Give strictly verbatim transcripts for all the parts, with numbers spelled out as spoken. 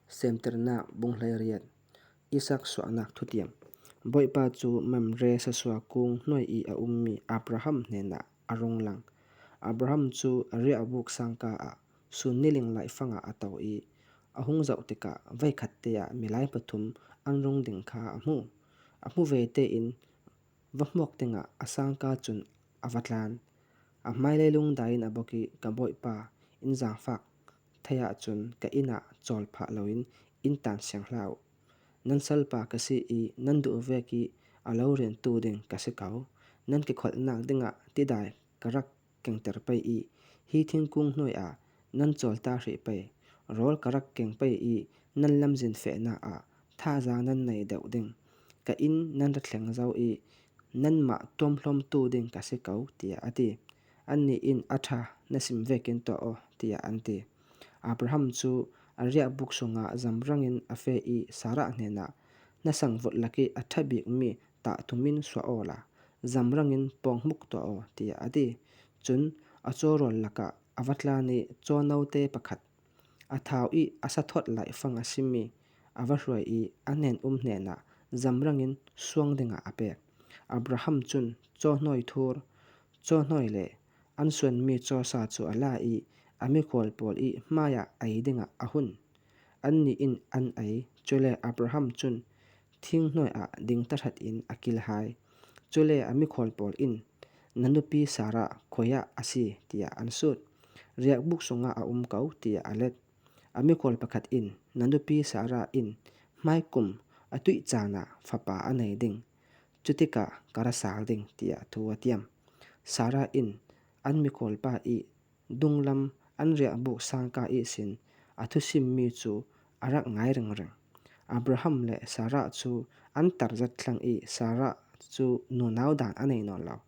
Semtirnă bung hlei riet. Isak suahnăk thutiam. Bawihpa chu Mamre sasua kung hnuoiah a um mi Abraham hnenah a rung lăng. Abraham chu a riahbuk sangka ah sun niling lai fangah a tou i, a hung zau tikah vei khat tea milai pathum an rung ding kha a hmu. A hmu vetein va hmuak dingah a sangka chun a va tlan. A hmai leilung daiin a bok i, Ka Bawihpa, in zangfak thei ah chun ka in ah chawlphah loin in tan siang hlau. Nan salpa ka si i, nan duhvek i a lorien tu ding ka si kau. Nan kikholnăk dingah tidai ka rak kengter pei i, hi thingkung hnuoiah nan chawl ta hrih pei. Rawl ka rak keng pei i, nan lamzin fena ah thaza nan nei deu ding. Ka in nan ra thleng zau i, nanmah tuamhlawm tu ding ka si kau, tia a ti. Anni in, A ṭha, na sim vekin tua aw, tia an ti. Abraham chu a riahbuk sunga zamrangin a fe i Sara hnenah, Na sangvut lak i a ṭha bik mi tah tumin sua aw la, zamrangin pawng hmuk tua aw, tia a ti. Chun a chaw rawl lakah a va tlan i chaw naute pakhat, a thau i a sa thot lai fang a sim i, a va hruai i a hnen um hnenah zamrangin suang dingah a pek. Abraham chun chaw hnuoi thur, chaw hnuoi le an suan mi chaw sa chu a la i, a mikhuol pawl i hmaiah ei dingah a hun. Anni in an ei, chule Abraham chun thing hnuoiah ding ta hratin a kil hai. Chule a mikhuol pawl in, Na nupi Sara khuoiah a si, tia an sut. Riahbuk sunga a um kau, tia a let. A mikhuol pakhat in, Na nupi Sara in hmai kum a tuih chana fapa a nei ding. Chutikah ka ra sal ding, tia thu a tiam. Sara in an mikhuolpa i dunglam an riahbuk sangka i sin a thusim mi chu a rak ngai ring ring. Abraham le Sara chu an tar zat thlang i Sara chu nunau dan a nei nawn lou.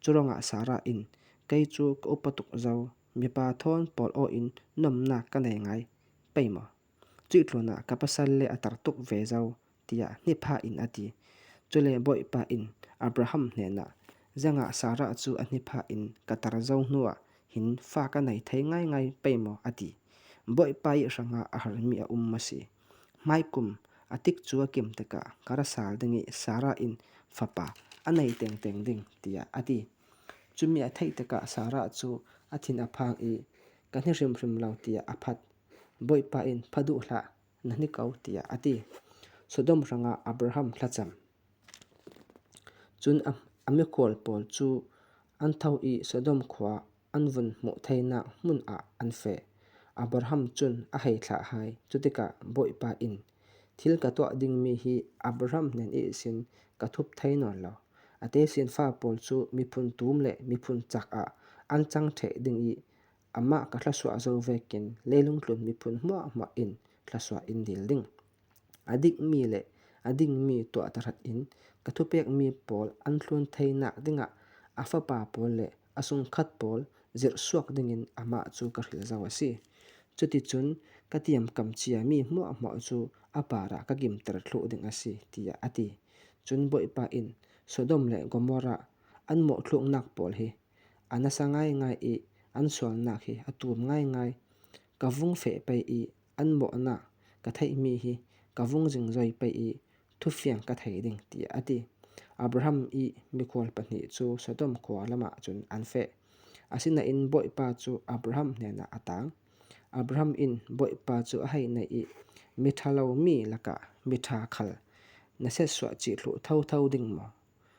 Churangah Sara in, Kei chu ka upa tuk zau, mipa thawn pawl aw in nomna ka nei ngai pei maw? Chuih tlunah ka pasal le a tar tuk ve zau, tia hni pha in a ti. Chule Bawihpa in Abraham hnenah, Zanga Sara chu a hni pha in ka tar zau hnuah hin fa ka nei thei ngai ngai pei maw? a ti. Bawihpa i hranga a har mi a um masi. Hmai kum a tik chu a kim tikah ka ra sal ding i Sara in fapa a nei teng teng ding, tia a ti. Chumi a theih tikah Sara chu a thin a phang i, Ka hni hrim hrim lou, tia a phat. Bawihpa in, Pha duh hlah, na hni kau, tia a ti. Sodom hranga Abraham lacham. Chun a, a mikhuol pawl chu an thau i Sodom khua an vun hmuh theinah hmun ah an fe. Abraham chun a hei thlah hai, chutikah Bawihpa in, Thil ka tuah ding mi hi Abraham hnen i sin ka thup thei nawn lou. A tei sin fa pawl chu miphun tum le miphun chak ah an chang theh ding i, amah ka thlasuah zau vekin leilung tlun miphun hmuah hmuah in thlasuah in dil ding. A dik mi le a ding mi tuah ta hratin ka thupek mi pawl an thlun theinah dingah a fapa pawl le a sungkhat pawl zir suak dingin amah chu ka hril zau a si. Chuti chun ka tiam kamchia mi hmuah hmuah chu a parah ka gimter thluh ding a si, tia a ti. Chun Bawihpa in, Sodom le Gomorrah an moh thluknak pawl hi a nasa ngai ngai i an sualnak hi a tum ngai ngai. Ka vung feh pei i an mohna ka theih mi hi ka vung zingzoi pei i thufiang ka thei ding, tia a ti. Abraham i mikhuol pahni chu Sodom khua lamah chun an fe. Asinain Bawihpa chu Abraham hnenah a tang. Abraham in Bawihpa chu a hei nei i, Mitha lou mi lakah mitha khal na setsuah chih thluh thou thou ding maw?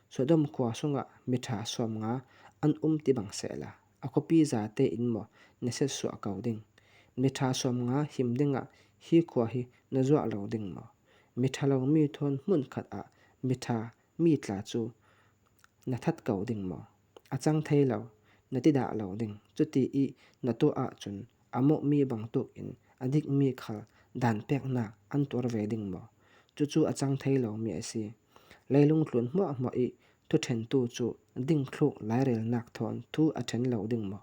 Sodom khua sungah mitha sawmnga an um ti bang seh la, a khuapi zate in maw na setsuah kau ding? Mitha sawmnga him dingah hi khua hi na zuah lou ding maw? Mitha lou mi thawn hmun khat ah mitha mi tla chu na that kau ding maw? A chang thei lou, na ti dah lou ding. Chuti i na tuah ah chun a moh mi bang tukin a dik mi khal dan pekna an tuar ve ding maw? Chuchu a chang thei lou mi a si. Leilung tlun hmuah hmuah i thu ṭhen tu chu ding thluk lairelnak thawn thu a ṭhen lou ding maw?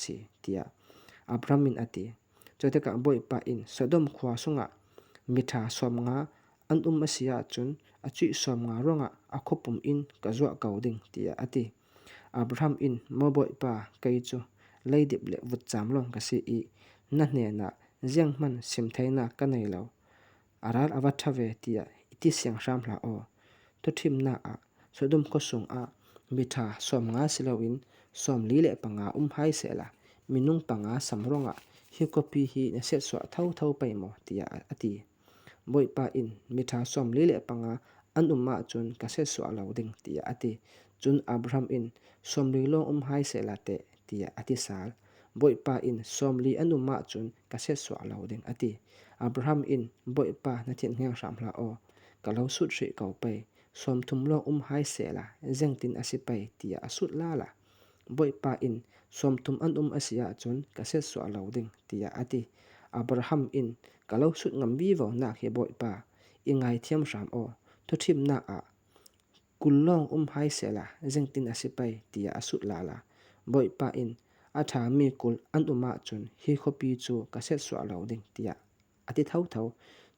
Si, tia Abraham in a ti. Chutikah Bawihpa in, Sodom khua sungah mitha sawmnga an um a sia chun a chuih sawmnga ruangah a khuapum in ka zuah kau ding, tia a ti. Abraham in, Maw Bawihpa, kei chu leidip le vutcham lawng ka si i, na hnenah Aziang hmăn sim theina ka nei lou, aral ava tha ve, tia iti siang hrăm hla o. Tuthimna ah, Sodom kho sung ah mitha sômnga si lou in sômli leh panga um hai seh la, mi nung panga samrong ah hi kho pi hi na setsua thâo thâo pei mo, tia a ti. Boipa in, mitha sômli leh panga an um ah chun ka setsua lou ding, tia a ti. Chun Abraham in, sômli long um hai seh la teh, tia a ti sal. Boipa in, sômli an um ah chun ka setsua lou ding, a ti. Abraham in, Boipa, na thin ngiang hrăm hla o, ka lou sut hrih kâo pei, sômthum long um hai seh la, zeng tin a si pei, tia a sut lala. Boipa in, sômthum an um a si ah chun ka setsua lou ding, tia a ti. Abraham in, ka lou sut ngam vivo nak hi Boipa, i ngai thiam hrăm o, tuthimna ah, kul long um hai seh la, zeng tin a si pei, tia a sut lala. Boipa in, a tha mi kul an um ah chun hi kho pi chu ka setsua lou ding, tia a ti thâo thâo.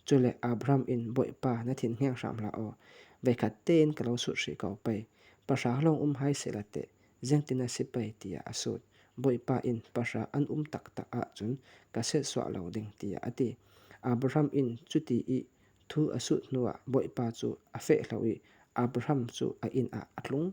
Chule Abraham in, Boipa, na thin ngiang hrăm hla o, vei khat tein ka lou sut hrih kâo pei, pahra long um hai seh la teh, zeng tin a si pei, tia a sut. Boipa in, pahra an um taktak ah chun ka setsua lou ding, tia a ti. Abraham in chuti i thu a sut hnuah Boipa chu a feh lou i, Abraham chu a in ah a tlung